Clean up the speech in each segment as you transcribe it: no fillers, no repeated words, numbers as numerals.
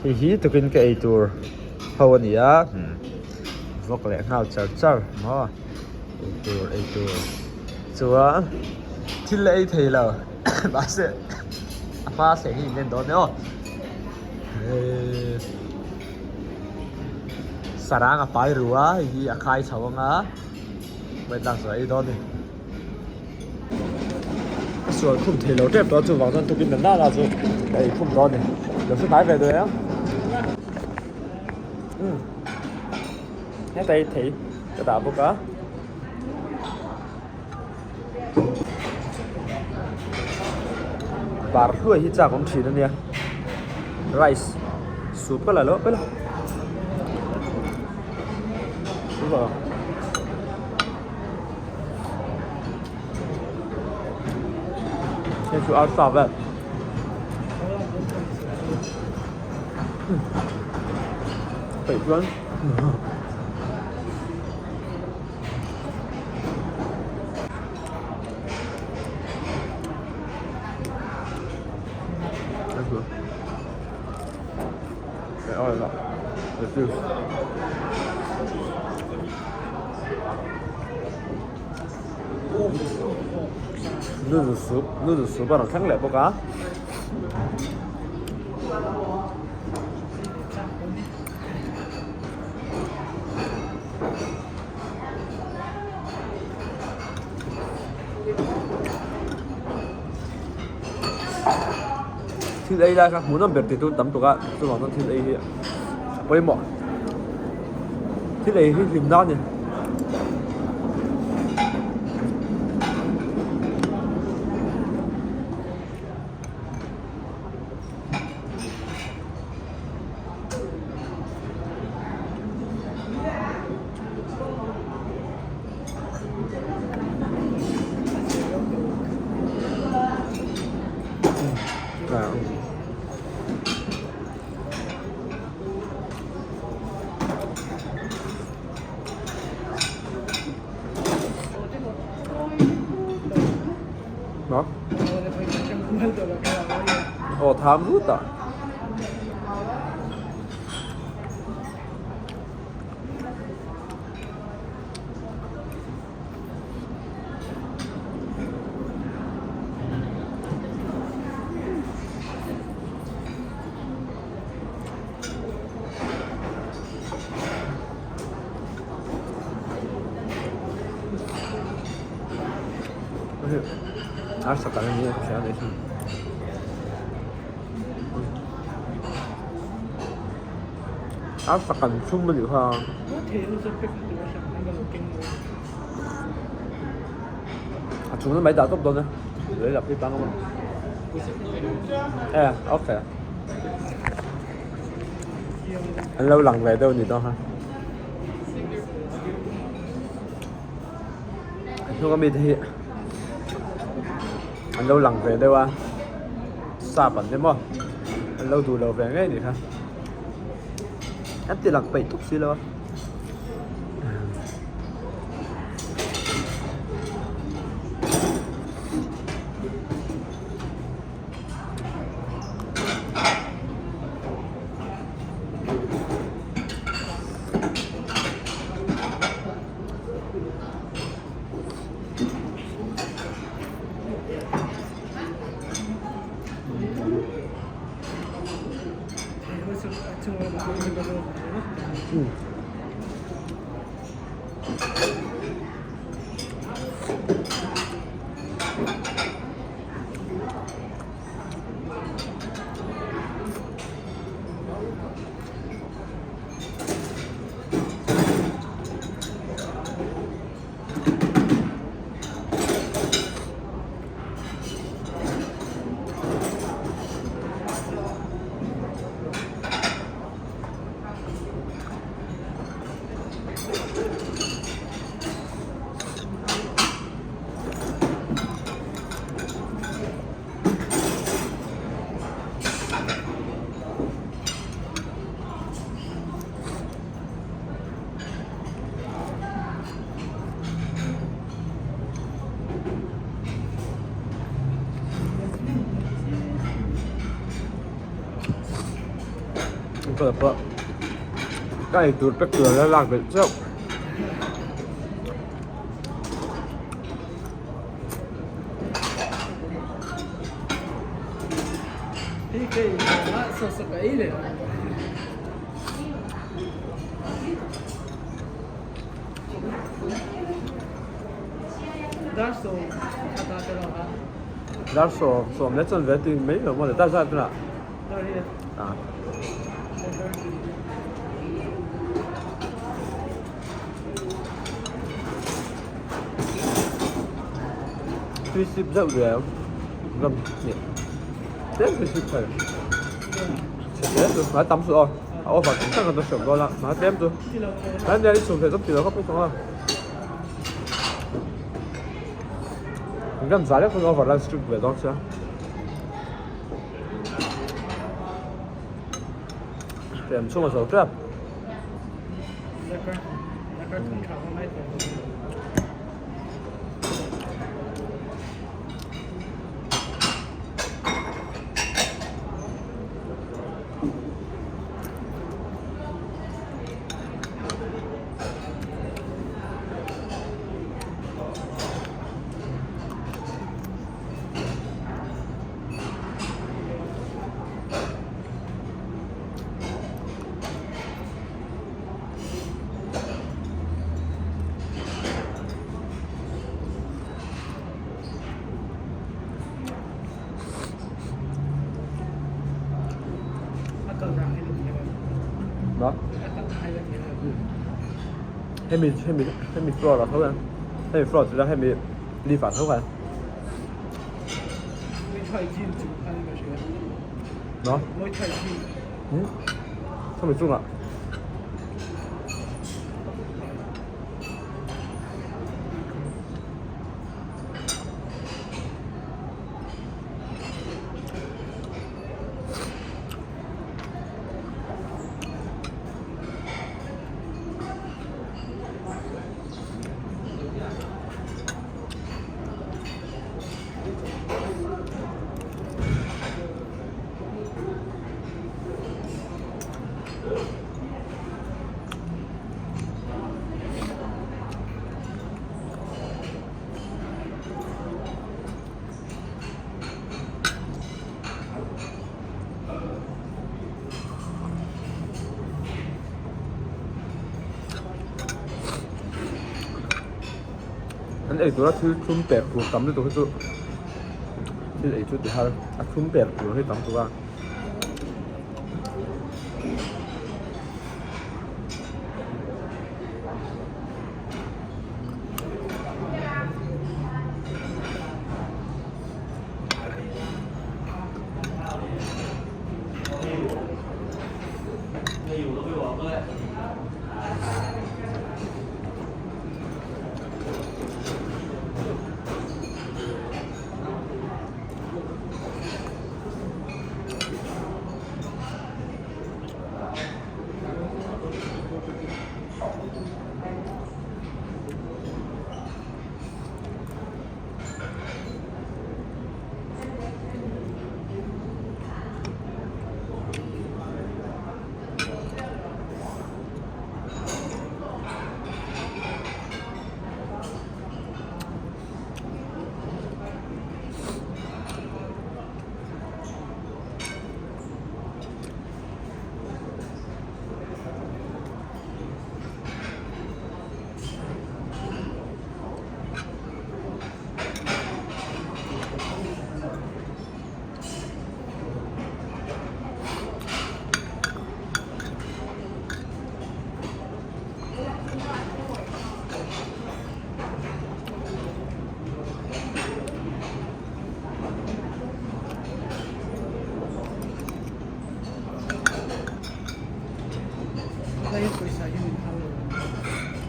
Hei hi tukin ka ei tur ho a ni a vawk leh nghal char char maw ei tur ei tur chuan thil la ei thei lo mahse a hma thleng hi in en dawn e aw sarang a pai ru a hei hi a khai chho ang a vawitlak chu a ei dawn a ni. Ka sual khum thei lo tep tawh a chuvang chuan tukin na na chu ka ei khum dawn a ni lo hre hnai ve duai ang umm heta hi thei ka dah bawk a bar hluai hi chak awm thin a nia rice soup ka la lo a Hei chu arsa vel peih chuan Noodle soup noodle soup a rawn thleng leh bawk a. Thil ei lai kha hmuhnawm ber tih tur tam tuk a chuvang chuan thil ei hi a pawimawh. Thil ei hi hlim nan a ni. Aw tham lut ah. Arsa kan ni a hria leh hi. Arsa kan chhum a nih kha. A chhung na mai dah tawp dawn e. Lei lap hi tang a. E okay. An lo lang ve deuh a ni dawn kha. A hnung ami te hi an lo lang ve deuh a sap an ni maw an lo duh lo ve ngei a nih kha an ti lang peih tawp si lo a. Ka pawh ka eitur pek tur ala lak belh chauh. Dar sawm leh chuan ve tih mai lo maw le dar zat tunah ah. Tui sip deuh ve ang ram hnih tlem tui sip thei chhe hle chu hmai tam suh aw a over tak tak a ta hreuh dawn a hmai tlem chu hmai nia i chhum theih zawk tih loh kha pawh a ram za lek pawn over lunch trip ve dawn sia. Tlem chhung a zo tep. Hemi hemi hemi floor ah tho hian hemi floor chu hemi lift ah tho hian. No? Hmm? Hemi chungah. An ei tura thil thlum pek tur tam lutuk hi chu thil ei chu ti har a thlum pek tur hi tam tuk a.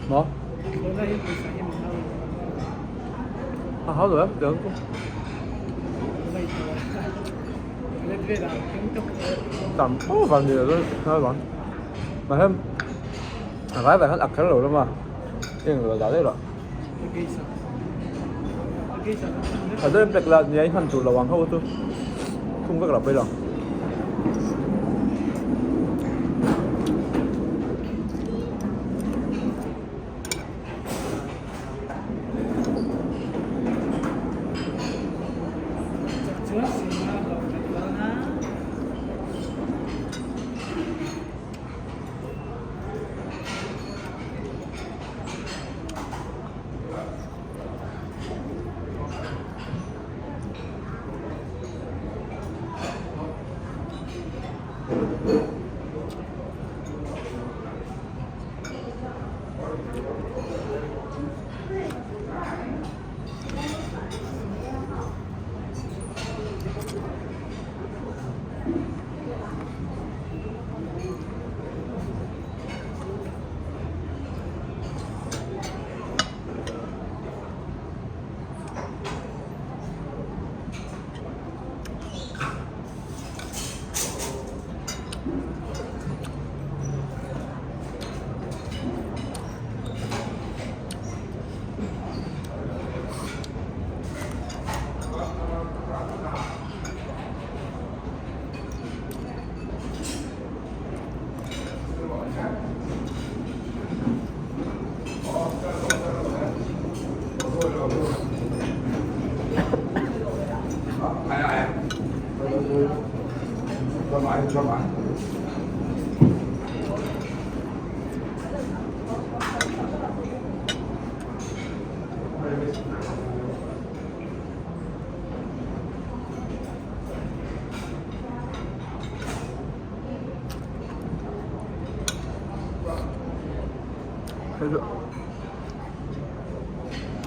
Maw? A hau lo em tiang chu. Tam over ni lo chuan vang. Mahse a vai vai khan a kher lo lama eng lo dah daih rawh. Tha deuhin pack la nia i hman tur lo ang ho chu thung vek lo pawi lo.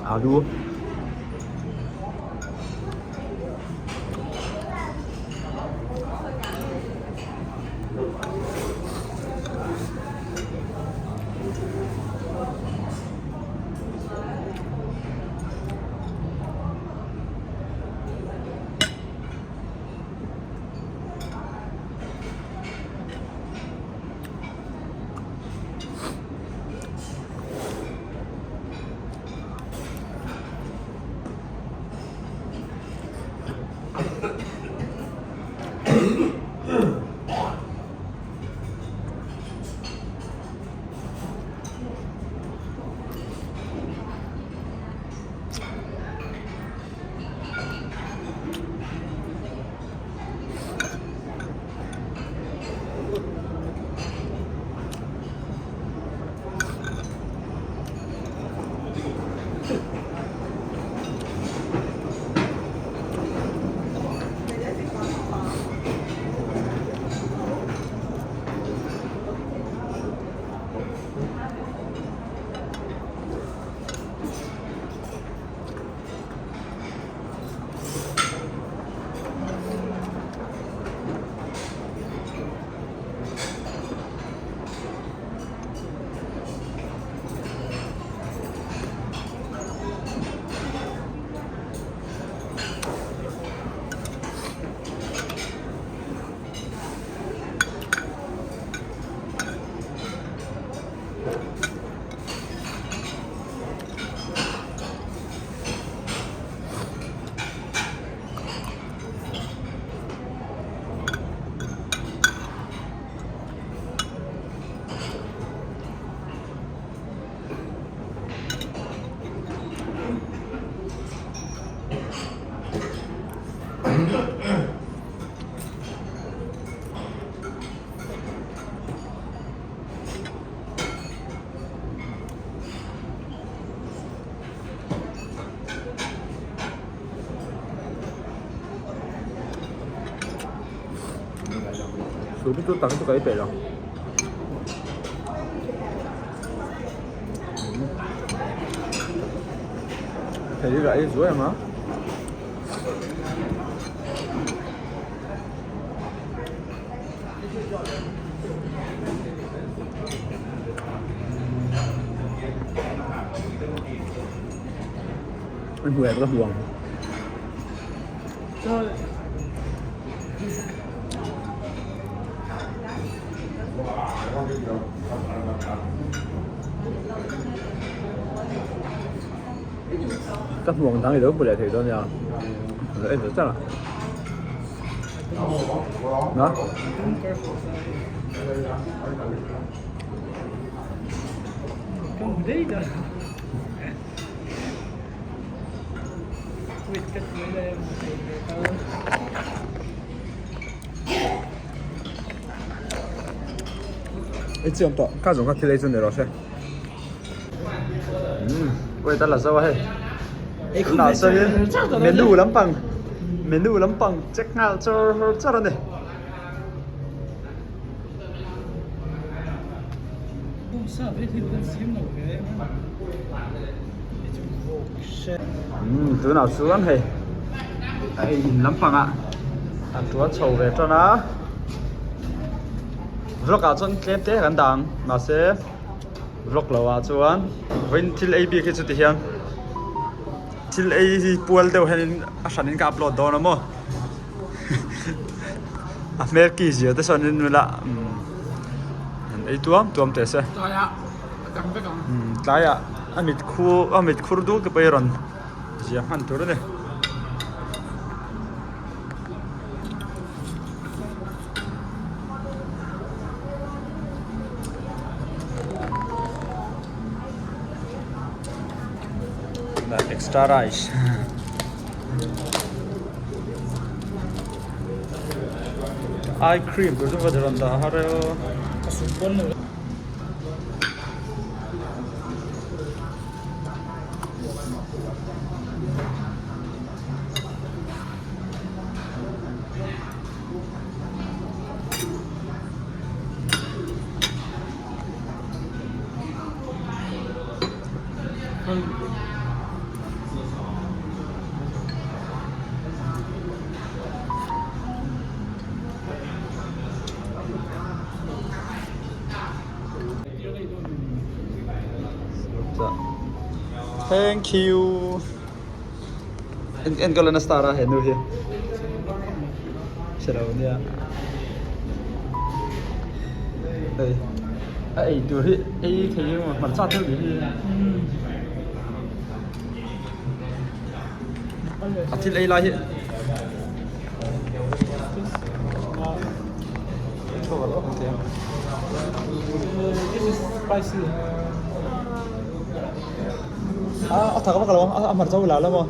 Alu. Chu chu tang chu ka ei peih lo. Thei hi ka ei zuai ang a. An hmuh em ka hmu ang. Ka hmu ang dang i lo hmu leh thei dawn nia. Lo en ve char a. Na? Ei chiam tawh ka zawng kha thil ei chu ni rawh se. Umm wait a la zo a hei. Tunah sawiin menu lampang menu lampang check nghal char char a ni. Umm tunah chuan hei a ei in lampangah an tuan chho ve tan a vlog ah chuan tlem te kan dah ang mahse vlog lo ah chuan vawiin thil ei bik hi chuti hian thil ei hi pual deuh hianin a hranin ka upload dawn a maw. A hmel ki zia te sawn in ila an ei tuam tuam teh se tlaiah a mit khu a mit khur dul te pawh hi rawn zia hman tur a ni. Extra rice. Eye cream tur chu va rawn dah har e aw. Thank you. En en ka la star a he nu hi. Chhelo nia. Hei a ei tur hi ei thei emaw hmarcha theuh ni hi. A thil ei lai hi. This is spicy. A thak vak lo a hmarcha ula lo maw.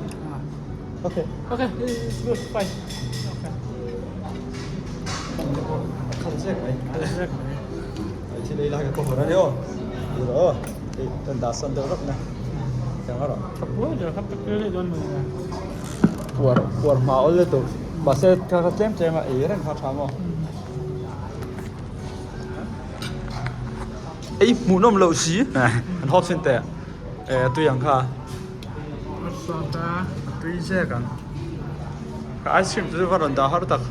Okay. Okay, it's good, fine. Okay. Khat zek mai. Khat zek mai. Ai thil ei lai ka kawhawr ani aw. Ilo aw. Ei kan dah sawn deuh rawk na. Tiang a rawh. Ka buai der kha tak leh dawn mai na. Puar puar hma awl le tur. Mahse kha kha tlem tlem a ei reng kha tha maw. Ei hmuhnawm loh si. An hawp sin teh. Eh tui ang kha. Tui zek ang. Ka ice cream chu va rawn dah har tak.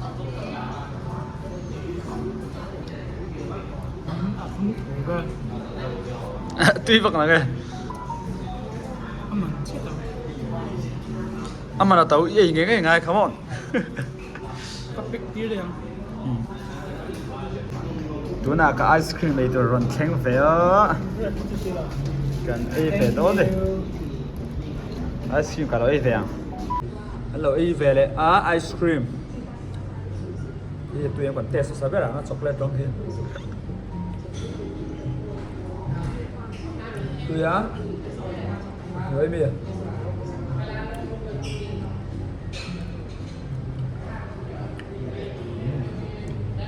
Tui vak nang e. A man a to i ei ngei ngei ngai come on. Ka pick tir leh ang. Tunah ka ice cream ei tur rawn thleng ve a. Kan ei ve dawn e. Ice cream ka lo ei ve ang. An lo ei ve leh a ice cream. Hei tui ang kan test hmasa ber ang a chocolate rawng hi. Tui a. Hnuai mi.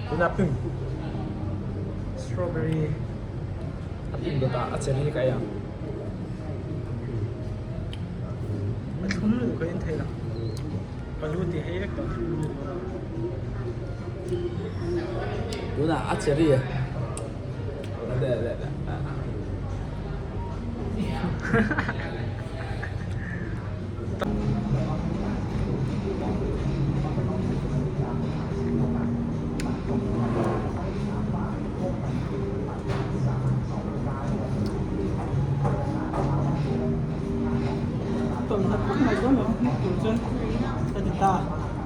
Tuna pink strawberry a pink dawtah a cherry ka ei ang. A thlum luh ka en thei lo. Ka lu ti hei vek tawh thlum luh lo. Tunah a cherry a. Le le le. Tawlhna phawt mai dawn lo hnek tur chuan ka ti ta.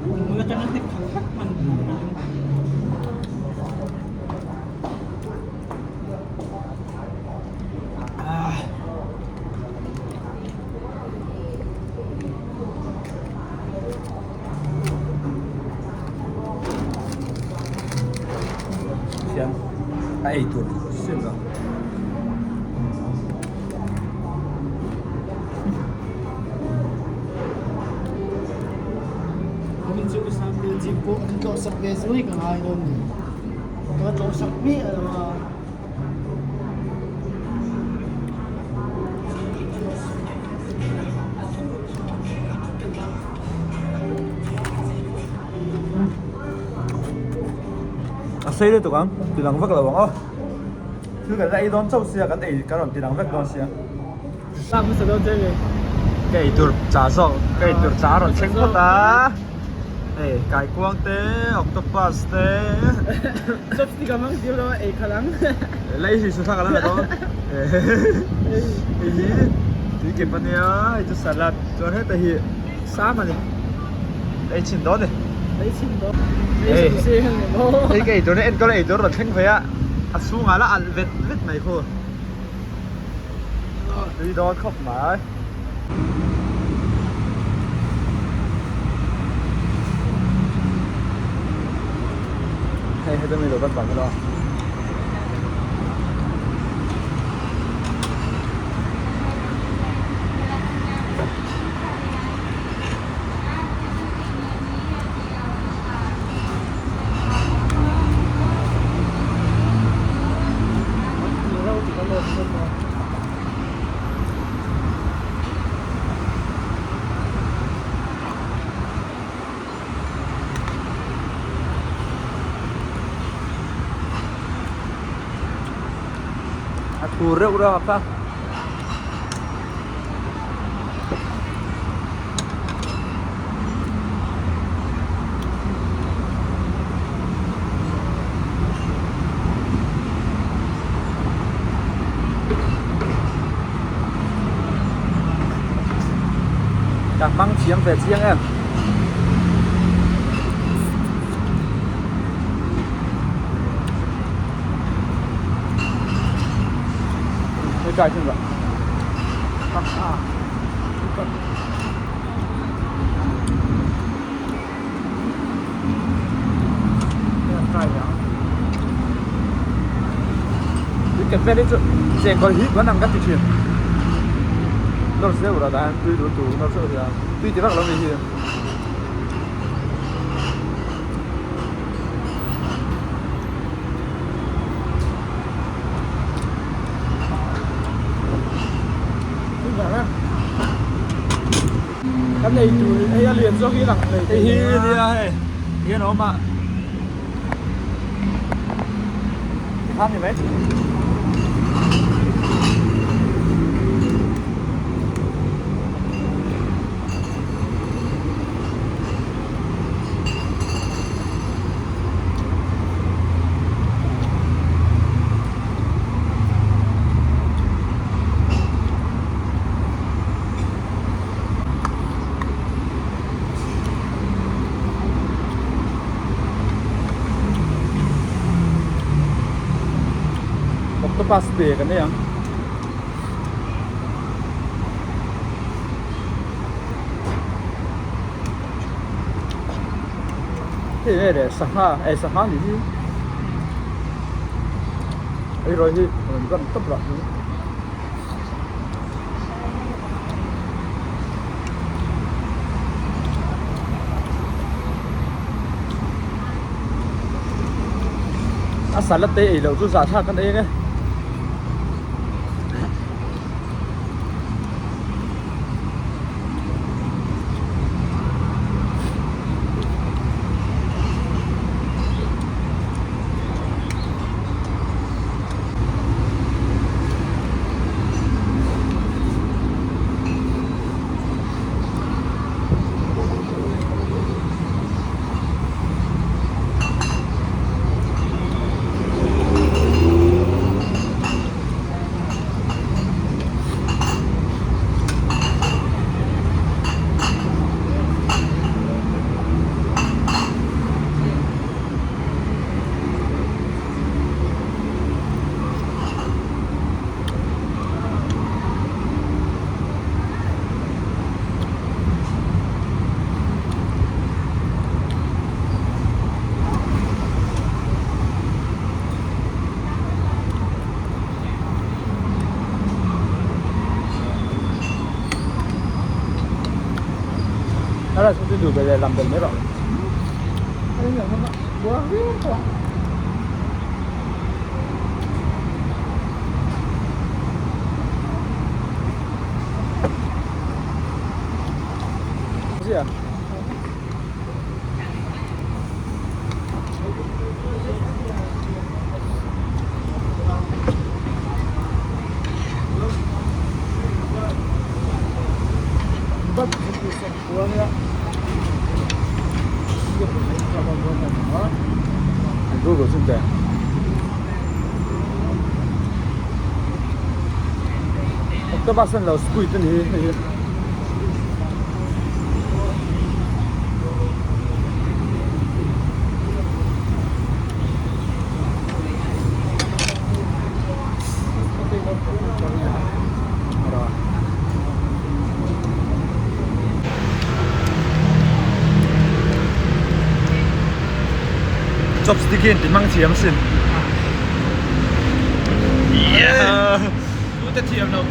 Hmul atanga hnek phal vek hman ka ring. Hian a ei tur sim lo. Min chu Sangte pawh ka tlawhsak ve zui ka ngai dawn ni. Ka tlawhsak miah lo a. A sei lutuk ang ti lang vak lo ang aw thil kan la ei dawn chauh sia kan ei kan rawn ti lang vek dawn sia. Ka ei tur chah zawk ka ei tur chah a rawn thleng phawt a hei kaikuang te octopus te chopstick a hmang zir lo a ei khalh ang la ei hri thlak a la la dawn hei hi tui kep ania hei chu salad chuan heta hi sam a ni ei chhin dawn ni ei chhin dawn ei hei ka ei tur enkawl ei tur a rawn thleng ve a a chhungah la alh vet vet mai khu. Tui dawn khawp mai. Hei heta mi lo kan bang ila. A thur reuh reuh a kha. Ka hmang thiam ve chiang em. Hei kai thung rawh. Cafe hi chu chengkawl hi kan ang ka ti thin. Nawr zeuh rawh dah tui duh tur nawr zeuh hian tui ti vak lo ni hi. Kan ei tur hei a lian zawk hi lang thei Hei hi nia hei hian a awm a tikhan ni mai. Octopus te kan nei ang. Hei nge le sangha eh sangha ni hi hei rawih hi rawn run tawp lah hi. A salad te ei loh chu zahthlak kan ei ang e. Duh belh leh lam belh mai rawh. Google xin chào. Octopus an lo squid a ni hi hei. Chopstick hi an ti hmang thiam asin. Yeah! Tute thiam lo.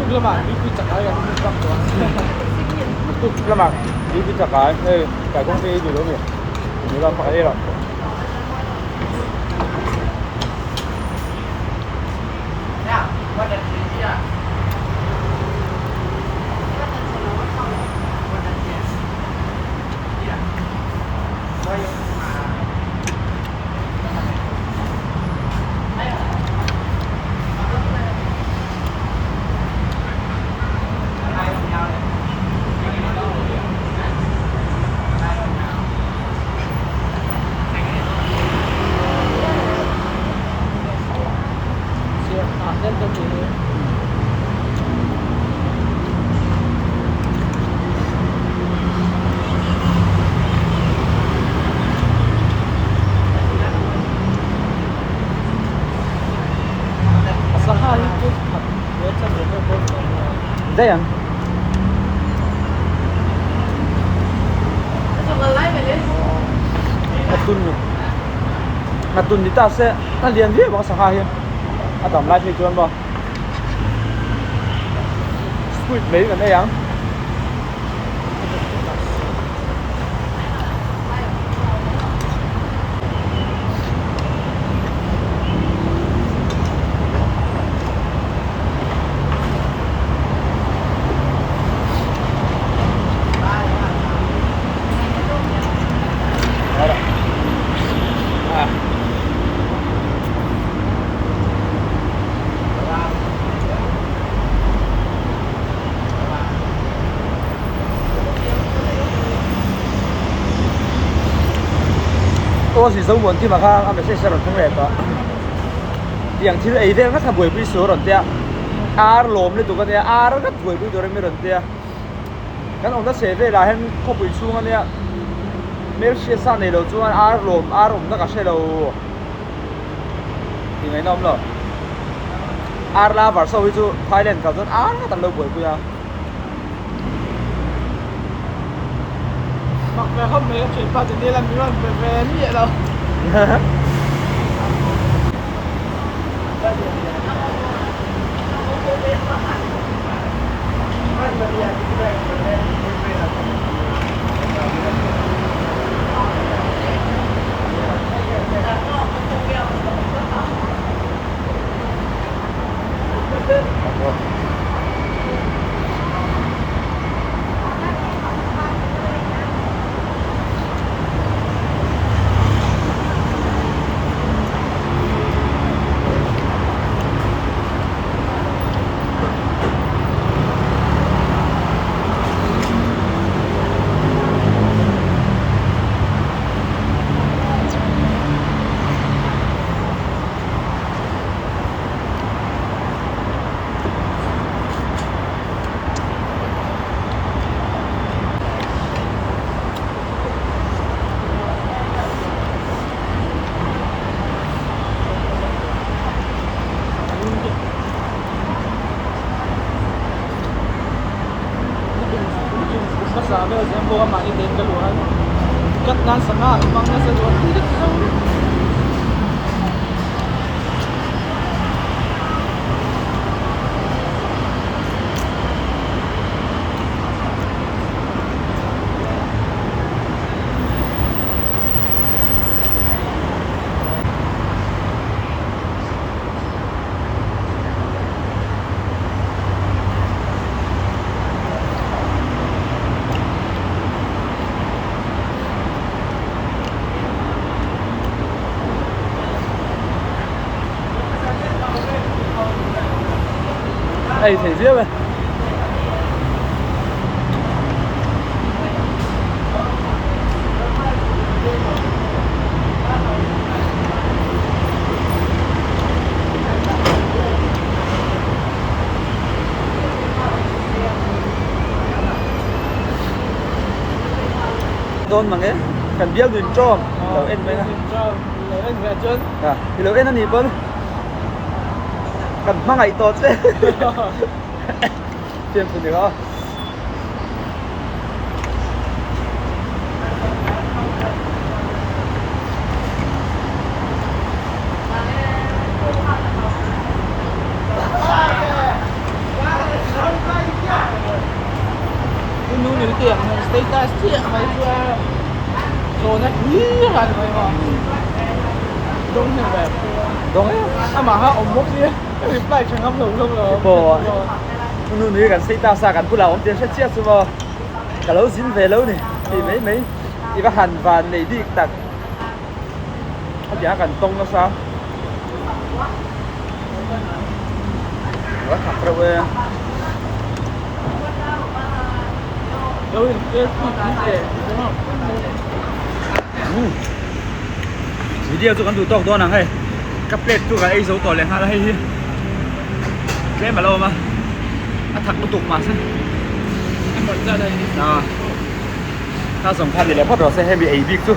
Tuk lamah tuipui chakai kan hmu bak tawh a. Tuk lamah tuipui chakai hei kaikawng te ei duh lo mi nula pakhat ei rawh. Daih ang. Ngatun ngatun ni ta se a lian viau ang sangha hi a dam lai phei chuan maw squid mai kan ei ang. Aw si zo muan kim a kha a message a rawn thleng leh tawh tiang thil ei vel ngat kha buaipui su a rawn tia ar lawm lutuk a nia ar ngat buaipui tur a mi rawn tia kan awmna chheh velah hian khawpui chhung a nia hmelhriat sa nei lo chuan ar lawm ar awmna ka hre lo tih ngaihna awm lo ar lover ho hi chu Thailand kal chuan ar ngat an lo buaipui a. Mak ve khawp mai ka thianpa te nel a mi rawn pe ve miah lo. Ei thei viau e. Dawn mang e kan bial nun tawm lo en mai na. Lo en ve chuan. I lo en a nih pawn. Kan hmangaih tawh che. Fiam thu ni kha. Status chiah mai chu a zawn a hlir a ni mai maw. Dawng hnem ve. Dawng e. Amah kha awm bawk sia reply tha ngam lo hlawm lo. Pawh nu nui kan status a kan bulah awm tih an hre chiah chu maw. Ka lo zin ve lo ni tih mai mai i va han van nei bik tak. A tia kan tawng nasa. A thak reuh e. Video chu kan duh tawk dawn ang hei. Ka plate chu kan ei zo tawh leh nghal a hei hi. Tlem a lo awm a. A thak lutuk mahse. A kha zawng kha ni leh phawt rawh se hemi ei bik chu.